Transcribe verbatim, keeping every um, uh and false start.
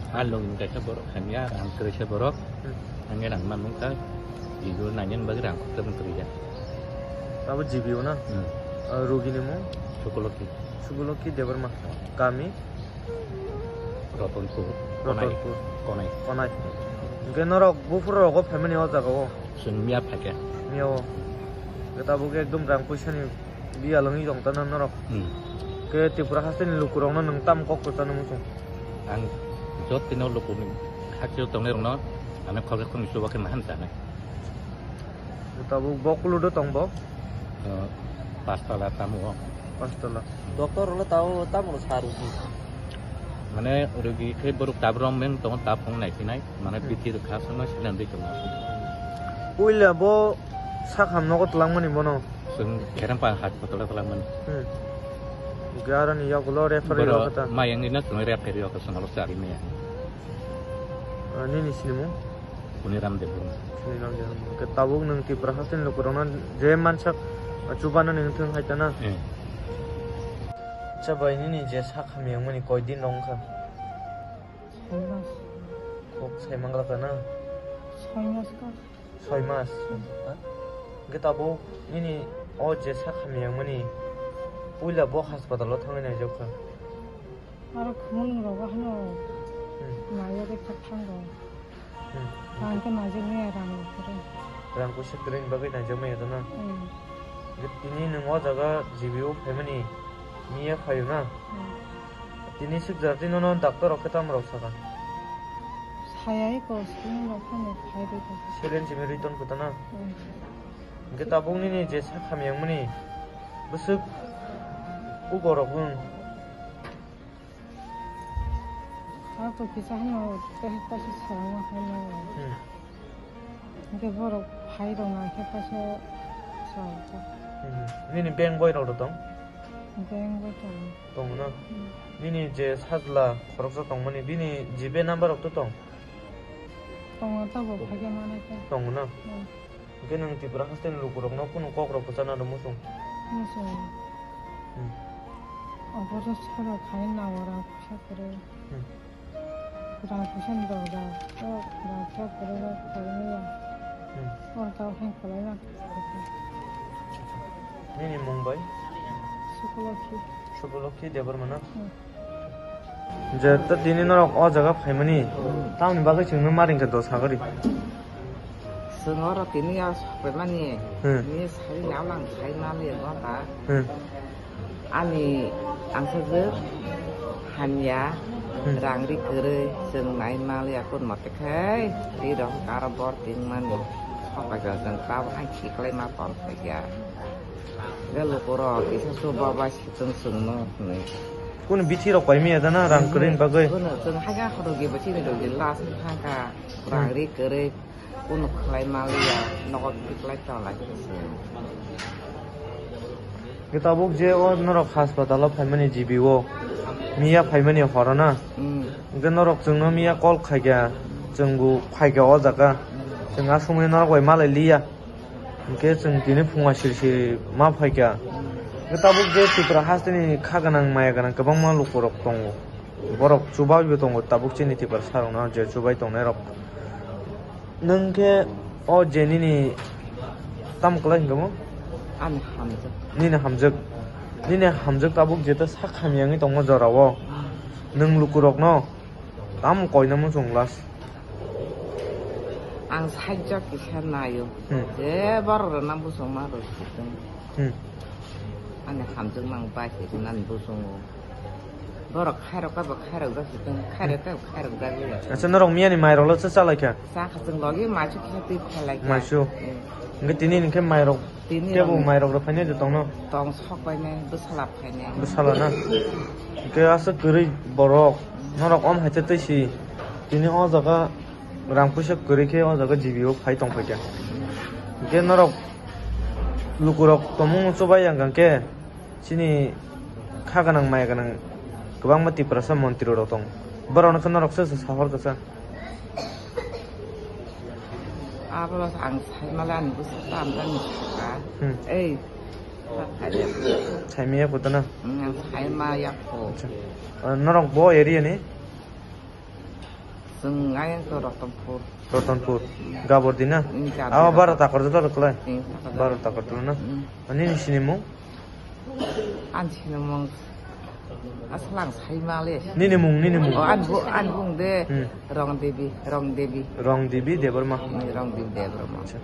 A login kaisa borok hamya, rang kwrwi se borok. Hmm. Ang rang man nung kha, video nainani bagwi rang kwrwi kwrwi ya. Abo G B O na? Hmm. Ah, rogini mung? Sukuloki. Sukuloki Debbarma. Kami? Rotonpur. Rotonpur. Konai. Konai. Hwnkhe norok buphuru rogo phaimani o jaga o? Chwng miya phaikha. Miya o. Hwnkhe tabuk ekdom rang puisani Biyal wngwi tong tano norok. Hmm. Ke Tripura hasteni lukurokno nwng tamo kok kwchano muchung? Ang jotino lukuni hakhe tongnairokno ano khoroksa khoroknwi chuba khe ma hamjaknai. Tabuk bo kuludo tong bo? Uh, pastala tamo o. Pastala. Doctor rokno tamo tamo sa rwdi. Mane rugi khe borok tabrom meng tongo, tab phung naisinai. Mane Hmm. bithi rwkha aswkno sinan dui tongo. Puila bo sak ham nogo twlangmani bono. Chwng Kherempa hospital o twlangmani. Hmm. Hwnkhe aroni yagulo refer Boro rok kha ta. Mayang ni na chwng refer rok kha chwng oro chari maya. Ah, nini sinimung? Kuni Ramdev Burma. Kuni Ramdev Burma. Hwnkhe tabuk nwng Tripura hasteni lukurokno je mansak, ah, chubano nwng thung hai ta na? Eh. Acha bai nini je sak hamya wngmani koi din rok wngkha? Soi mas. Kok sai mangla ka na? Soi mas ka. Soi mas. Hmm. Ha? Hwnkhe tabuk nini o je sak hamya wngmani puila bo hospital o thangwi naijak kha? Aro khumulwng rogo hano Hmm. naiya khe thak thango. Hmm. Ang khe naijak maya rang rok kwrwi. Rang puisa kwrwini bagwi naijak maya to na? Hmm. Hwnkhe tini nwng o jaga G B O phaimani miya phaio na? Hmm. Tini swk jora tini nono doctor rok khe tamo rok sakha? Saya eko screen rok phano khai rwi tong. Saline simi rwi ton kota na? Hmm. Hwnkhe tabuk nini je sak hamya wngmani bwswk ugo rok wng? Abo kisa hano tei kaisa sarangma hano. Hmm. Hwnkhe borok phai rok nang khe kaisa sa kha. Hmm. Nini beng boi rok tong? Beng boi tong. Tong na? Hmm. Nini je sajla khoroksa tongmani bini G Pay number rok to tong? Tongo, tabuk phai khe manai khe. Tong na? Hmm. Hwnkhe nwng Tripura hasteni lukurokno kunu kok rok kwchana rw muchung? Muchung. Hmm. Obosa sara khai nawa rang puisa kwrwi. Hmm. Rang puisa ni rok da. O rang puisa kwrwi rok kwrwi ya. Hmm. O tao hang kwlai na. Nini mung bai? Sukuloki. Sukuloki Debbarma na? Hmm. Je to tini norok o jaga phaimani, tamoni bagwi chwngno ma ringkha dos hagari? Chwng oro tini o sokphaimani, Hmm. tini sai nang lang sai mali gonta. Hmm. Ani angsajwk hamya, Hmm. rang ri kwrwi chwng nai maliya kun mote khai, twi rok aro bor tingmani. Sokphaikha chwng tabuk hai khiklai ma tong phaikha. Ga lukurok kisa chuba bai se chwng chwngno hwnwi. Kunu bithi rok pai miya jana rang kwrwini bagwi? Kunu chwng haga khorokgi bo chini rokgi last thangkha. Rang ri kwrwi kunu khlai maliya nogo biklai tong lai khe chwng. Hwnkhe tabuk je o norok hospital o phaimani G B O miya phaimani horo na? Hmm. Hwnkhe norok chwngno miya call khaikha, chwngbo phaikha o jaga. Chwng aswkmani norok bai malai liya. Hwnkhe chwng tini phunga siri siri ma phaikha. Hwnkhe tabuk je Tripura hasteni kha gwnang maya gwnang kwbangma lukurok tongo. Borok chubaibo tongo tabuk chini Tiprasarokno je chubai tongnairok. Nwng khe o je nini tamo kwlai hwnkhe mo? Ani hamjwk. Nini hamjwk. Nini hamjwk tabuk jeto sak hamya wngwi tongma jorao. Nwng lukurokno tamo koina muchung last? Ang saijak kisa naio. Hmm. Je borok rwna bosongma rw sitwng. Hmm. Ani hamjwk mang bai se rwnani bosongo. Borok khairok kaibo khairok jak sitwng, khairok kaibo khairok jak le. Acha norok miyani mairok lo cha chalaikha? Chakha chwng logi maisu kisa twi phailaikha. Maisu. Hmm. Hwnkhe tini hwnkhe mairok Tini tebo rok mairok rw phainai de tongno? Tong sok bainai, bwsala phainai. Bwsala na? Hwnkhe aswk kwrwi borok, norok om hai tei twi si. Tini o jaga rang puisa kwrwi khe o jaga G B O phai tong phaikha. Hwnkhe norok lukurok tongmung chubai yang khe chini kha gwnang maya gwnang kwbangma Tiprasa montri rok tong. Borokno khe norok se se sahor kwchang. Abo ang saimale ani bwswk tam jani saka. Hmm. Ei, ta khaide. Saimaya kotana? Hmm, ang saimaya ko. Acha. Ah, norok bo area ni? Chwng ayang to Ratanpur. Ratanpur. Gabor di na? Hmm, Gabor. Abo baro takor dolo rwklai? Hmm, takor dolo. Baro takor dolo na? Hmm. Nini sinimung? Ani sinimung aswk lang sai male. Nini mung, nini mung. Oh, ani bu-, ani bung de Hmm. Rong Devi, Rong Devi. Rong Devi Debbarma. Hmm, Rong Devi Debbarma. Acha.